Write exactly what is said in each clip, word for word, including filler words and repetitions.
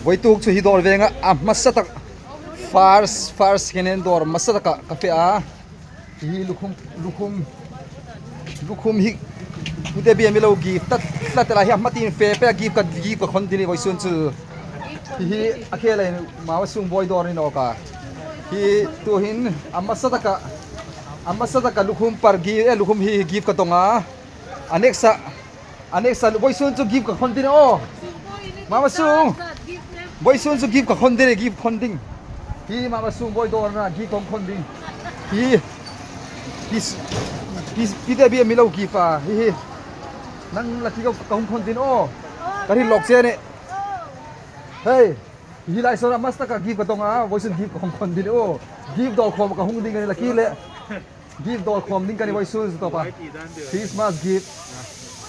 Voituk chu hi dawr venga a hmasa tak, first, first second hand dawr hmasa taka ka fe a. Hi lukhum, lukhum, lukhum hi ute bia mi lo gift ta, ta, ta la hi a hmatin fe pe gift ka, gift ka khon ding a ni voisun chu. Hi hi a khel a hin Mama Sung boi dawr ni nawk a. Hi tu hin a hmasa taka, a hmasa taka lukhum par gift, eh, lukhum hi gift ka dong a. A next a, a next a voisun chu gift ka khon ding a ni aw. Mama Sung. Voisun chu gift ka khon ding, gift khon ding. Hi Mama Sung boi dawr na gift ka khon ding. Hi, hi, hi, hi te bia mi lo gift a. Hi, hi. Nang la ti ka, ka hung khon ding aw. Ka ri lawk che a nih. Hei. Hi lai saw a hmasa taka gift ka dong a. Voisun gift ka hung khon ding aw. Gift dawr khom ka hung ding a ni la ki le. Gift dawr khom ding ka ni voisun chu tawpa. Christmas gift.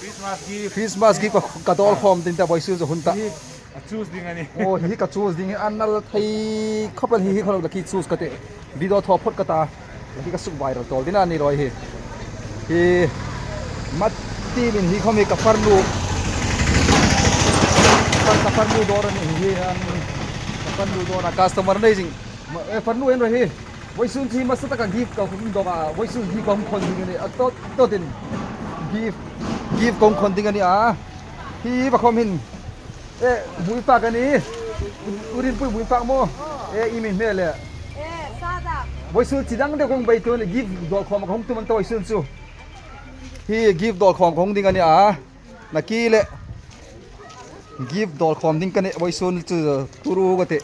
Christmas gift. Christmas gift ka, ka dawr khom ding ta voisun chu hun ta. Hi a choose ding a ni. Oh, hi ka choose ding a ni, an nal thei khop el hi, hi khop el la ki choose ka tih. Video thaw phot ka ta. La ki ka suk viral tawl ding a ni rawi hi. Hi mati min hi khom hi ka farnu. Ka, ka farnu dawr a ni hi an. Ka farnu dawr a customer nei zing. Ma, eh, farnu en rawi hi. Voisun chu hi hmasa taka gift ka hung dong a, voisun gift ka hung khon ding a ni, a tot, tot in. Gift, gift ka hung khon ding a ni a. Hi va khom hin. Eh, Buipak a ni. U-, urin pui Buipak maw. Eh, i mi hmel le. Voisun chi dang deu ka hung bei tu ni, gift dawr khom ka hung tum an ta voisun chu. Hi gift dawr khom ka hung ding a ni a. Na ki le. Gift dawr khom ding ka ni voisun chu turu ka tih.